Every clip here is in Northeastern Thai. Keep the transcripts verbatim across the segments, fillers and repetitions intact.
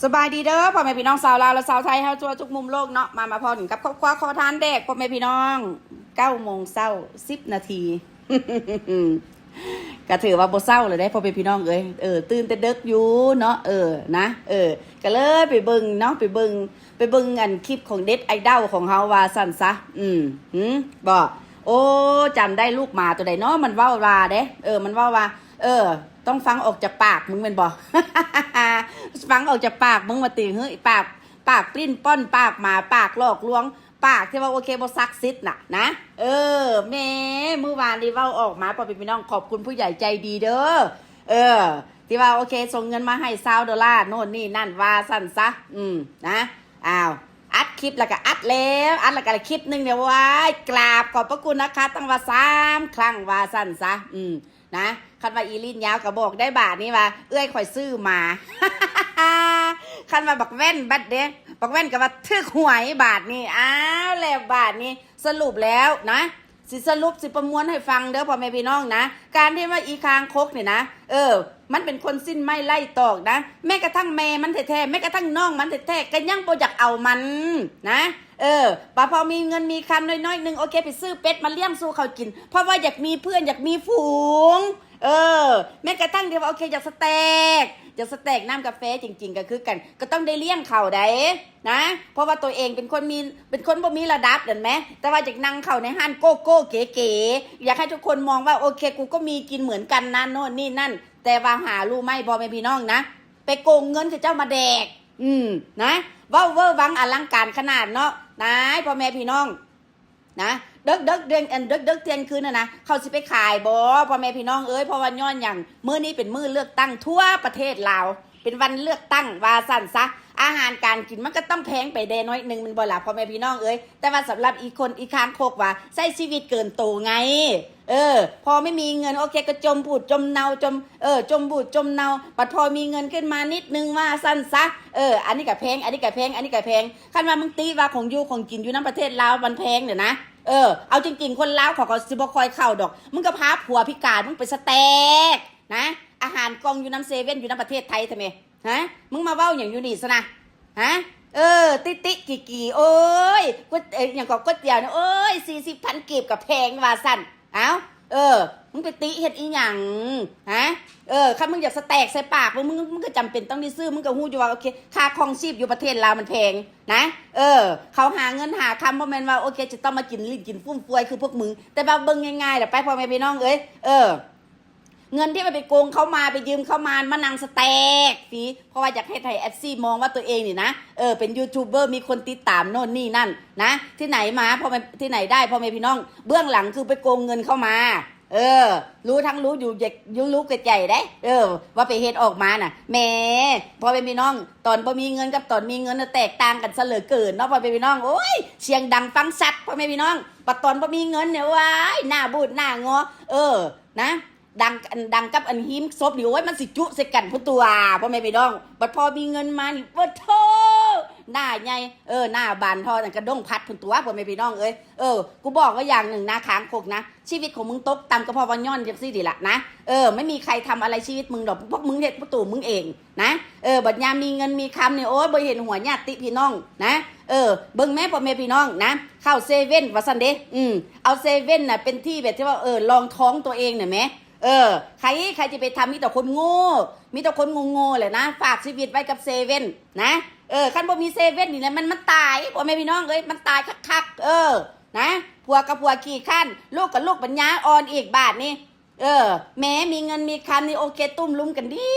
สบายดีเด้อพ่อแม่พี่น้องชาวลาวและชาวไทยเฮาทั่วทุกมุมโลกเนาะ มามาพอถึงกับครอบครัวขอทานแดกพ่อแม่พี่น้อง เก้าโมงเช้า สิบนาที ก็ถือว่าบ่เช้าเลยได้พ่อแม่พี่น้องเอ้ย เออ ตื่นแต่ดึกอยู่เนาะ เออ นะ เออ ก็เลยไปเบิ่งเนาะ ไปเบิ่ง ไปเบิ่งอันคลิปของเน็ตไอดอลของเฮาว่าซั่นซะ อืม หืม บ่ โอ้ จำได้ลูกหมาตัวใดเนาะ มันเว้าว่าเด้ เออ มันเว้าว่า เออ ต้องฟังออกจากปากมึงแม่นบ่ ฟังออกจากปากมึงว่าติ เฮ้ย ปาก ปากปลิ้นป้อน ปากหมา ปากหลอกลวง ปากที่ว่าโอเคบ่ศักดิ์สิทธิ์น่ะนะ เออ แหม มื้อวานนี้เว้าออกมา พ่อแม่พี่น้อง ขอบคุณผู้ใหญ่ใจดีเด้อ เออ ที่ว่าโอเค ส่งเงินมาให้ซาวดอลลาร์ โน่นนี่นั่น ว่าซั่นซะ อืม นะ อ้าว อัดคลิปแล้วก็อัดแล้ว อัดแล้วก็คลิปหนึ่งเนี่ย ว้าย กราบขอบพระคุณนะคะ ตั้งว่าสามครั้ง ว่าซั่นซะ อืม นะ คันว่าอีลีนยาวก็บอกได้บาทนี้ว่า เอื้อยข่อยซื้อหมา คันว่าบักแว่นบัดเด้ บักแว่นก็ว่าถืกหวยบาทนี้ อ้าว แล้วบาทนี้ สรุปแล้วนะ สิสรุปสิประมวลให้ฟังเด้อพ่อแม่พี่น้องนะ การที่ว่าอีคางคกเนี่ยนะ เออ มันเป็นคนสิ้นไม่ไล่ตอกนะ แม้กระทั่งแม่มันแท้ๆ แม้กระทั่งน้องมันแท้ๆ ก็ยังบ่อยากเอามันนะ เออ ปะพอมีเงินมีคำน้อยๆ หนึ่ง โอเค ไปซื้อเป็ดมาเลี้ยงสู่เขากิน เพราะว่าอยากมีเพื่อนอยากมีฝูง เออ แม้กระทั่งที่ว่าโอเค อยากสแต็ก อยากสแต็กน้ำกาแฟจริงๆ ก็คือกัน ก็ต้องได้เลี้ยงเขาได้นะ เพราะว่าตัวเองเป็นคนมี เป็นคนบ่มีระดับนั่นแหม แต่ว่าอยากนั่งเข้าในห้านโก้โก้เก๋ๆ อยากให้ทุกคนมองว่าโอเค กูก็มีกินเหมือนกันนะ โน่นนี่นั่น แต่ว่าหารู้ไหมพ่อแม่พี่น้องนะ ไปโกงเงินเขาเจ้ามาแดก อืม นะ เว้าเวอร์วังอลังการขนาดเนาะ นายพ่อแม่พี่น้อง นะ เดิกเดิกเดือนอันเดิกเดิกเที่ยงคืนน่ะนะ เขาสิไปขายบ่ พ่อแม่พี่น้องเอ้ย เพราะว่าย้อนหยัง มื้อนี้เป็นมื้อเลือกตั้งทั่วประเทศลาว เป็นวันเลือกตั้งว่าซั่นซะ อาหารการกินมันก็ต้องแพงไปแด่น้อยหนึ่งแม่นบ่ล่ะ พ่อแม่พี่น้องเอ้ย แต่ว่าสำหรับอีกคนอีกคางคกว่า ใช้ชีวิตเกินโตไง เออ พอไม่มีเงิน โอเค ก็จมบูดจมเน่า จม เออ จมบูดจมเน่า บัดพอมีเงินขึ้นมานิดนึงว่าซั่นซะ เออ อันนี้ก็แพง อันนี้ก็แพง อันนี้ก็แพง คันว่ามึงติว่าของอยู่ของกินอยู่นำประเทศลาวมันแพงเนี่ยนะ เออ เอาจริงๆ คนลาวเขาก็สิบ่ค่อยเข้าดอก มึงก็พาผัวพิการมึงไปสแต็กนะ อาหารกล่องอยู่นำเซเว่นอยู่นำประเทศไทยทำไม ฮะ มึงมาเว้าอย่างอยู่นี่ซะนะ ฮะ เออ ติติกี่กี่ โอ้ย ก๋วย เอ้ย หยังก็ก๋วยเตี๋ยวเนี่ย โอ้ย สี่สิบพัน กีบก็แพงว่าซั่น เอ้า เออ มึงไปติเฮ็ดอีหยัง ฮะ เออ คันมึงอยากสแต็กใส่ปากมึง มึง มึงก็จำเป็นต้องได้ซื้อ มึงก็ฮู้อยู่ว่า โอเค ค่าครองชีพอยู่ประเทศลาวมันแพงนะ เออ เขาหาเงินหาคำ บ่แม่นว่า โอเค จะต้องมากินลิ้นกินฟุ่มเฟือยคือพวกมึง แต่ว่าเบิ่งง่ายๆ แหละไปพ่อแม่พี่น้องเอ้ย เออ เงินที่มันไปโกงเขามา ไปยืมเขามา มานั่งสแต็กฟรี เพราะว่าอยากให้ไทย เอฟซี มองว่าตัวเองนี่นะ เออ เป็นยูทูบเบอร์ มีคนติดตามโน่นนี่นั่นนะ ที่ไหนมา พ่อแม่ ที่ไหนได้ พ่อแม่พี่น้อง เบื้องหลังคือไปโกงเงินเข้ามา เออ รู้ทั้งรู้อยู่เย็กอยู่รู้กระใจเด้ เออ ว่าไปเฮ็ดออกมาน่ะ แหม พ่อแม่พี่น้อง ตอนบ่มีเงินกับตอนมีเงินน่ะแตกต่างกันซะเหลือเกินเนาะ พ่อแม่พี่น้อง โอ้ย เสียงดังฟังชัด พ่อแม่พี่น้อง บัดตอนบ่มีเงินเนี่ย ว้าย หน้าบูดหน้างอ เออ นะ ดัง อันดังกับอันหีมศพนี่ โอ้ย มันสิจุใส่กันพุ้นตัว พ่อแม่พี่น้อง บัดพอมีเงินมานี่ เบิดโท หน้าใหญ่ เออ หน้าบานทอนั่นกระด้งพัดพุ้นตัว พ่อแม่พี่น้องเอ้ย เออ กูบอกว่าอย่างหนึ่งนะ คางคกนะ ชีวิตของมึงตกต่ำก็เพราะว่าย้อนจังซี่นี่ล่ะนะ เออ ไม่มีใครทำอะไรชีวิตมึงดอก พวกมึงเฮ็ดประตูมึงเองนะ เออ บัดยามมีเงินมีคำนี่ โอ้ย บ่เห็นหัวญาติพี่น้องนะ เออ เบิ่งแม่พ่อแม่พี่น้องนะ เข้าเซเว่นว่าซั่นเด้ อืม เอาเซเว่นน่ะเป็นที่แบบที่ว่า เออ รองท้องตัวเองน่ะแหม เออ ใคร ใครจะไปทำ มีแต่คนโง่ มีแต่คนโง่ๆแหละนะ ฝากชีวิตไว้กับเซเว่นนะ เออ คันบ่มีเซเว่นนี่นะ มัน มันตาย พ่อแม่พี่น้องเอ้ย มันตายคักๆ เออ นะ ผัวกับผัวขี้ข้าน ลูกกับลูกปัญญาอ่อนอีกบาดนี้ เออ แม้มีเงินมีคำนี่โอเค ตุ้มลุมกันดี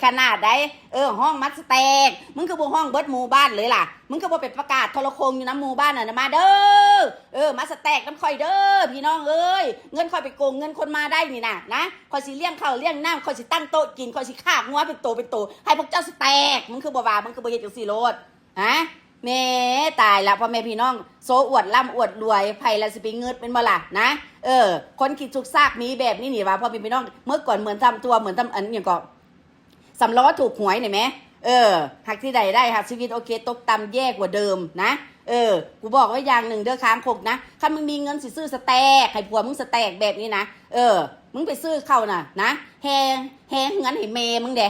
ขนาดใด เออ ฮ้องมาสแต็ก มึงคือบ่ฮ้องเบิดหมู่บ้านเลยล่ะ มึงคือบ่ไปประกาศโทรโข่งอยู่นำหมู่บ้านน่ะนะ มาเด้อ เออ มาสแต็กนำข่อยเด้อ พี่น้องเอ้ย เงินข่อยไปโกงเงินคนมาได้นี่น่ะ นะ ข่อยสิเลี้ยงข้าวเลี้ยงน้ำ ข่อยสิตั้งโต๊ะกิน ข่อยสิฆ่างัวเป็นโตเป็นโต ให้พวกเจ้าสแต็ก มึงคือบ่ว่า มึงคือบ่เฮ็ดจังซี่โลด ฮะ แหม ตายละพ่อแม่พี่น้อง โซอวดร่ำอวดรวย ไผละสิไปงึดแม่นบ่ล่ะ นะ เออ คนขี้ซุกซากมีแบบนี้นี่ว่า พ่อแม่พี่น้อง เมื่อก่อนเหมือนทำทัวร์ เหมือนทำอันหยังก็ สำล้อถูกหวยนี่แหม เออ หากที่ใดได้ หากชีวิตโอเค ตกต่ำแย่กว่าเดิมนะ เออ กูบอกไว้อย่างหนึ่งเด้อ คางคกนะ คันมึงมีเงินสิซื้อสแต็ก ให้ผัวมึงสแต็กแบบนี้นะ เออ มึงไปซื้อเข้าน่ะ นะ แห่ แห่เฮือนให้แม่มึงเด้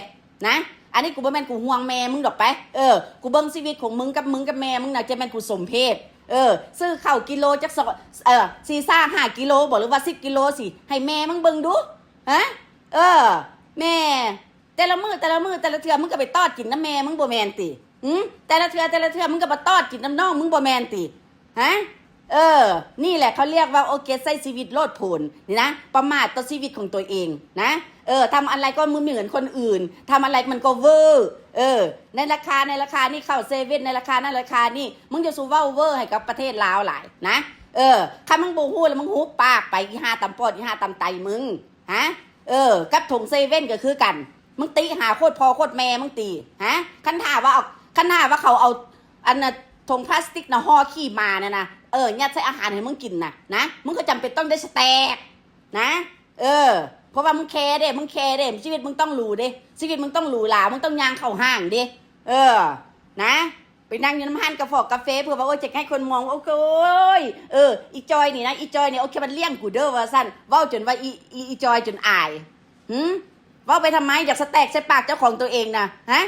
นะ อันนี้กูบ่แม่นกูห่วงแม่มึงดอกไป เออ กูเบิ่งชีวิตของมึงกับมึงกับแม่มึงนะ จะแม่นกูสมเพช เออ ซื้อข้าวกิโลจักสอง เออ สี่ ห้า ห้า กิโลบ่ หรือว่า สิบ กิโลสิ ให้แม่มึงเบิ่งดู ฮะ เออ แม่ แต่ละมื้อ แต่ละมื้อ แต่ละเทื่อ มึงก็ไปตอดกินนำแม่มึงบ่แม่นติ หึ แต่ละเทื่อ แต่ละเทื่อ มึงก็ไปตอดกินนำน้องมึงบ่แม่นติ ฮะ เออ นี่แหละเขาเรียกว่า โอเค ใช้ชีวิตโลดโผนนี่นะ ประมาทต่อชีวิตของตัวเองนะ เออ ทำอะไรก็เหมือนคนอื่น ทำอะไรมันก็เวอร์ เออ ในราคา ในราคานี่ เข้าเซเว่น ในราคานั้นราคานี่ มึงจะสู้เว้าเวอร์ให้กับประเทศลาวหลายนะ เออ คันมึงบ่ฮู้แล้วมึงหุบปากไป อีห่าตำปอด อีห่าตำไตมึง ฮะ เออ กับถงเซเว่นก็คือกัน มึงติหาโคตรพ่อโคตรแม่มึงติ ฮะ คันถ้าว่าเอา คันถ้าว่าเขาเอา อันน่ะ ถงพลาสติกน่ะ ห่อขี้หมาน่ะนะ เออ ยัดใส่อาหารให้มึงกินน่ะ นะ มึงก็จำเป็นต้องได้สแต็ก นะ เออ เพราะว่ามึงแคร์เด้ มึงแคร์เด้ ชีวิตมึงต้องหรูเด้ ชีวิตมึงต้องหรูหรา มึงต้องย่างเข้าห้างเด้ เออ นะ ไปนั่งอยู่นำร้านกาแฟ กาแฟ เพื่อว่า โอ้ย จะให้คนมองว่า โอ้ย เออ อีจอยนี่นะ อีจอยนี่ โอเค มันเลี้ยงกูเด้อ ว่าซั่น เว้าจนว่า อี อี อีจอยจนอาย หึ เว้าไปทำไม อยากสแต็กใส่ปากเจ้าของตัวเองน่ะ ฮะ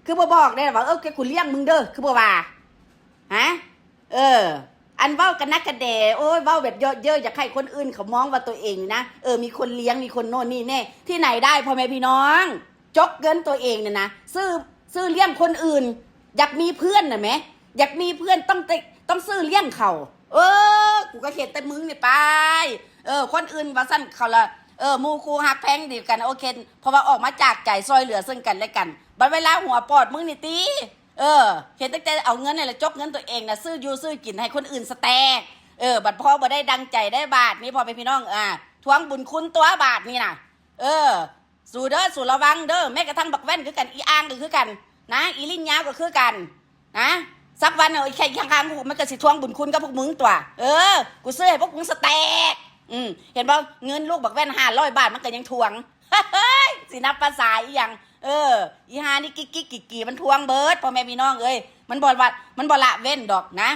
คือบ่บอกได้ว่า เออ กูเลี้ยงมึงเด้อ คือบ่ว่า ฮะ เออ อันเว้ากันนักกะแด โอ้ย เว้าแบบเยาะเย้ย อยากให้คนอื่นเขามองว่าตัวเองนี่นะ เออ มีคนเลี้ยง มีคนโน่นนี่แน่ ที่ไหนได้ พ่อแม่พี่น้อง จกเงินตัวเองเนี่ยนะ ซื้อ ซื้อเลี้ยงคนอื่น อยากมีเพื่อนน่ะแหม อยากมีเพื่อนต้องเต ต้องซื้อเลี้ยงเขา เออ กูก็เห็นแต่มึงนี่ไป เออ คนอื่นว่าซั่นเขาละ เออ หมู่คู่ฮักแพงดีกัน โอเค เพราะว่าออกมาจากใจซอยเหลือซึ่งกันและกัน บัดเวลาหัวปอดมึงนี่ติ เออ เห็นตั้งแต่เอาเงินนี่แหละ จกเงินตัวเองน่ะ ซื้ออยู่ซื้อกินให้คนอื่นสแต็ก เออ บัดพอบ่ได้ดังใจได้บาทนี่ พ่อแม่พี่น้อง อ่า ทวงบุญคุณตัวบาทนี่น่ะ เออ สู้เด้อ สู้ระวังเด้อ แม้กระทั่งบักแว่นคือกัน อีอ่างก็คือกัน นะ อีลิ้นยาวก็คือกัน นะ สักวันเออ ไอ้แค่ข้างๆ กู มันก็สิทวงบุญคุณกับพวกมึงตัว เออ กูซื้อให้พวกมึงสแต็ก อืม เห็นบ่ เงินลูกบักแว่น ห้าร้อย บาท มันก็ยังทวง เฮ้ย สินับภาษาอีหยัง เออ อีห่านี่ กิกกิกกิกกี่ มันทวงเบิด พ่อแม่พี่น้องเอ้ย มันบ่ละ มันบ่ละเว้นดอกนะ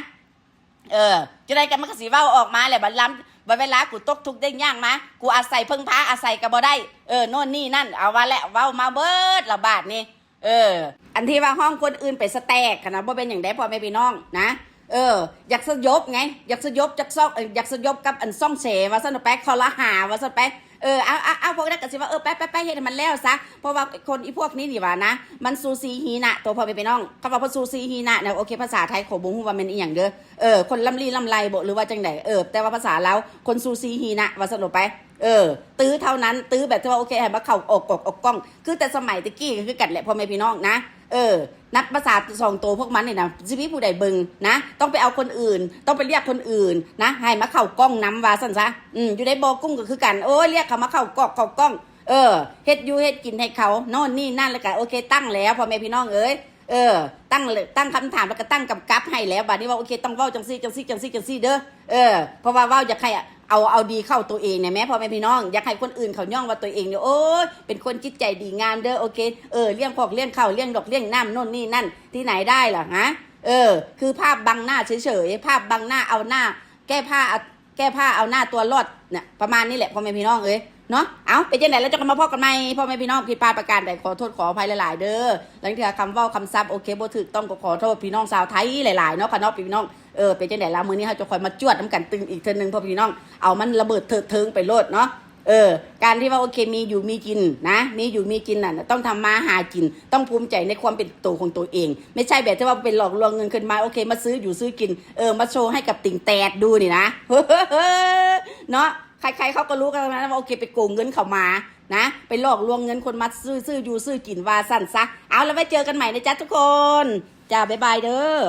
เออ จะได้กัน มันก็สิเว้าออกมาแหละ บัดลำ บัดเวลากูตกทุกข์ได้ยากมา กูอาศัยเพิ่งพาอาศัยก็บ่ได้ เออ โน่นนี่นั่น เอาว่าแหละ เว้ามาเบิดละบาทนี่ เออ อันที่ว่าห้องคนอื่นไปสแต็กหั้นนะ บ่เป็นหยังได้ พ่อแม่พี่น้องนะ เออ อยากสยบไง อยากสยบ อยากซ่อง เอ่อ อยากสยบกับอันซ่องแส ว่าซั่นไป คอละหา ว่าซั่นไป เออ เอา เอา เอา พวกนั้นก็สิว่า เออ ไป ไป ไป เฮ็ดให้มันแล้วซะ เพราะว่าคนอีพวกนี้นี่หว่านะ มันซูซีฮีนะ ตัวพ่อแม่พี่น้อง คำว่าพวกซูซีฮีนะเนี่ย โอเค ภาษาไทยขอบ่ฮู้ว่าแม่นอีหยังเด้อ เออ คนล่ำลี่ล่ำไรบ่ หรือว่าจังใด เออ แต่ว่าภาษาลาว คนซูซีฮีนะ ว่าซั่นไป เออ ตื้อเท่านั้น ตื้อแบบที่ว่า โอเค ให้มาเข้าออกกอกออกกล้อง คือแต่สมัยตะกี้ก็คือกันแหละ พ่อแม่พี่น้องนะ เออ นับภาษาสองตัวพวกมันนี่นะ สิมีผู้ใดเบิ่งนะ ต้องไปเอาคนอื่น ต้องไปเรียกคนอื่นนะ ให้มาเข้ากล้องนำ ว่าซั่นซะ อืม อยู่ในบ่อกุ้งก็คือกัน โอ้ย เรียกเขามาเข้ากอกเข้ากล้อง เออ เฮ็ดอยู่เฮ็ดกินให้เขา โน่นนี่นั่น แล้วก็ โอเค ตั้งแล้ว พ่อแม่พี่น้องเอ้ย เออ ตั้งเลย ตั้งคำถาม แล้วก็ตั้งกำกับให้แล้ว บัดนี้ว่า โอเค ต้องเว้าจังซี่ จังซี่ จังซี่ จังซี่เด้อ เออ เพราะว่าเว้าอยากให้เอา เอาดีเข้าตัวเองเนี่ยแหม พ่อแม่พี่น้อง อยากให้คนอื่นเขาย่องว่าตัวเองเนี่ย โอ้ย เป็นคนจิตใจดีงามเด้อ โอเค เออ เลี้ยงคอกเลี้ยงข้าว เลี้ยงดอกเลี้ยงน้ำ โน่นนี่นั่น ที่ไหนได้ล่ะ ฮะ เออ คือภาพบังหน้าเฉยๆ ภาพบังหน้า เอาหน้า แก้ผ้า เอา แก้ผ้าเอาหน้าตัวรอดเนี่ย ประมาณนี้แหละ พ่อแม่พี่น้องเอ้ย เนาะ เอา เป็นจังใด แล้วเจอกัน มาพบกันใหม่ พ่อแม่พี่น้อง ผิดพลาดประการใด ขอโทษขออภัยหลายๆ เด้อ ลางเทื่อคำเว้าคำศัพท์ โอเค บ่ถูกต้อง ก็ขอโทษพี่น้องชาวไทยหลายๆ เนาะค่ะเนาะ พี่น้อง เออ เป็นจังใด แล้วมื้อนี้เฮาจะคอยมาจวดนำกันตึงอีกเทื่อนึง พ่อพี่น้อง เอามันระเบิดเถิดเทิงไปโลดเนาะ เออ การที่ว่า โอเค มีอยู่มีกินนะ มีอยู่มีกินน่ะ ต้องทำมาหากิน ต้องภูมิใจในความเป็นตัวของตัวเอง ไม่ใช่แบบที่ว่าเป็นหลอกลวงเงินขึ้นมา โอเค มาซื้ออยู่ซื้อกิน เออ มาโชว์ให้กับติ่งแตดดูนี่นะ เนาะ ใครๆเขาก็รู้กันแล้วนะว่า โอเค ไปโกงเงินเขามานะ ไปหลอกลวงเงินคนมาซื้อ ซื้ออยู่ซื้อกิน ว่าซั่นซะ เอา แล้วไว้เจอกันใหม่นะจ๊ะทุกคน จ้า บ๊ายบายเด้อ